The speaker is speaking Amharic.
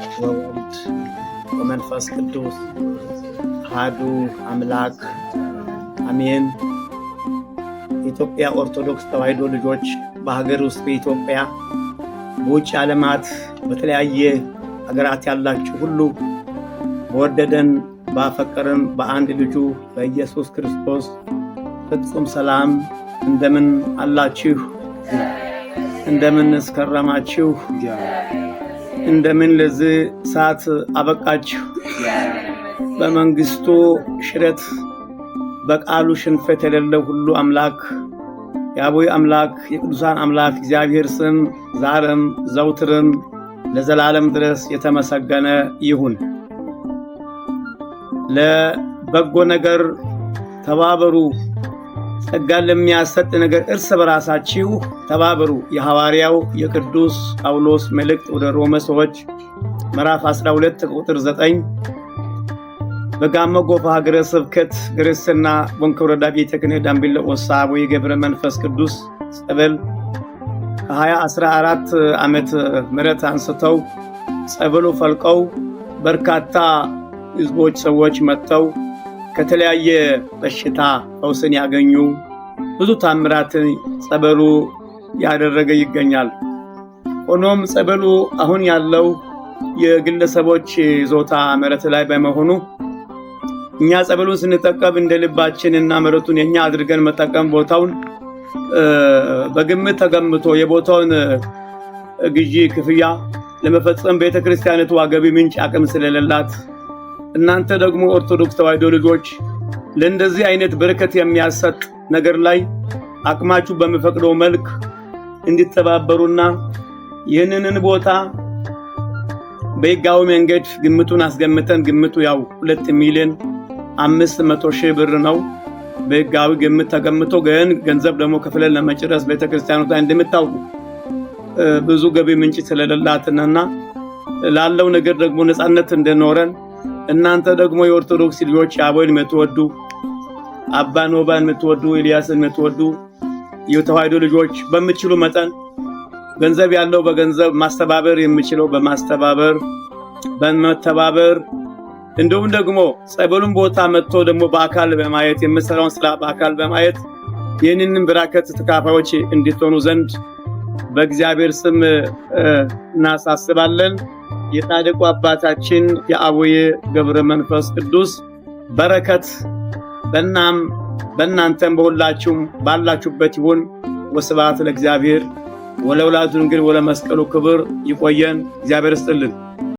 ወወልድ ወመንፈስ ቅዱስ አሐዱ አምላክ አሜን። የኢትዮጵያ ኦርቶዶክስ ተዋሕዶ ልጆች በሀገር ውስጥ በኢትዮጵያ በውጭ ዓለማት በተለያየ ሀገራት ያላችሁ ሁሉ በወደደን ባፈቀረን በአንድ ልጁ በኢየሱስ ክርስቶስ ፍጹም ሰላም እንደምን አላችሁ? እንደምን እስከረማችሁ? እንደምን ለዚህ ሰዓት አበቃችሁ? በመንግስቱ ሽረት በቃሉ ሽንፈት የሌለው ሁሉ አምላክ የአቦይ አምላክ የቅዱሳን አምላክ እግዚአብሔር ስም ዛሬም ዘውትርም ለዘላለም ድረስ የተመሰገነ ይሁን። ለበጎ ነገር ተባበሩ፣ ጸጋን ለሚያሰጥ ነገር እርስ በራሳችሁ ተባበሩ። የሐዋርያው የቅዱስ ጳውሎስ መልእክት ወደ ሮሜ ሰዎች ምዕራፍ 12 ቁጥር 9። በጋሞ ጎፋ ሀገረ ስብከት ግርስና ወንከ ወረዳ ቤተ ክህነት ዳምቢሎ ኦሳ አቡነ ገብረ መንፈስ ቅዱስ ጸበል ከ2014 ዓመተ ምህረት አንስተው ጸበሉ ፈልቀው በርካታ ህዝቦች ሰዎች መጥተው ከተለያየ በሽታ ፈውስን ያገኙ ብዙ ታምራትን ጸበሉ ያደረገ ይገኛል። ሆኖም ጸበሉ አሁን ያለው የግለሰቦች ይዞታ መሬት ላይ በመሆኑ እኛ ጸበሉን ስንጠቀም እንደ ልባችን እና መሬቱን የኛ አድርገን መጠቀም ቦታውን በግምት ተገምቶ የቦታውን ግዢ ክፍያ ለመፈጸም ቤተክርስቲያኒቱ ገቢ ምንጭ አቅም ስለሌላት እናንተ ደግሞ ኦርቶዶክስ ተዋሕዶ ልጆች ለእንደዚህ አይነት በረከት የሚያሰጥ ነገር ላይ አቅማችሁ በሚፈቅደው መልክ እንዲተባበሩና ይህንን ቦታ በሕጋዊ መንገድ ግምቱን አስገምተን ግምቱ ያው 2,500,000 ብር ነው። በሕጋዊ ግምት ተገምቶ ግን ገንዘብ ደግሞ ከፍለን ለመጨረስ ቤተክርስቲያኗ እንደምታውቁ ብዙ ገቢ ምንጭ ስለሌላትና ላለው ነገር ደግሞ ነፃነት እንደኖረን እናንተ ደግሞ የኦርቶዶክስ ልጆች አቦይን የምትወዱ፣ አባ ኖባን የምትወዱ፣ ኤልያስን የምትወዱ የተዋሕዶ ልጆች በምትችሉ መጠን ገንዘብ ያለው በገንዘብ፣ ማስተባበር የሚችለው በማስተባበር በመተባበር፣ እንዲሁም ደግሞ ጸበሉን ቦታ መጥቶ ደግሞ በአካል በማየት የምሰራውን ስራ በአካል በማየት ይህንንም በረከት ተካፋዮች እንድትሆኑ ዘንድ በእግዚአብሔር ስም እናሳስባለን። የጻድቁ አባታችን የአቡነ ገብረ መንፈስ ቅዱስ በረከት በእናም በእናንተም በሁላችሁም ባላችሁበት ይሁን። ወስብሐት ለእግዚአብሔር ወለወላዲቱ ድንግል ወለመስቀሉ ክብር። ይቆየን። እግዚአብሔር ይስጥልን።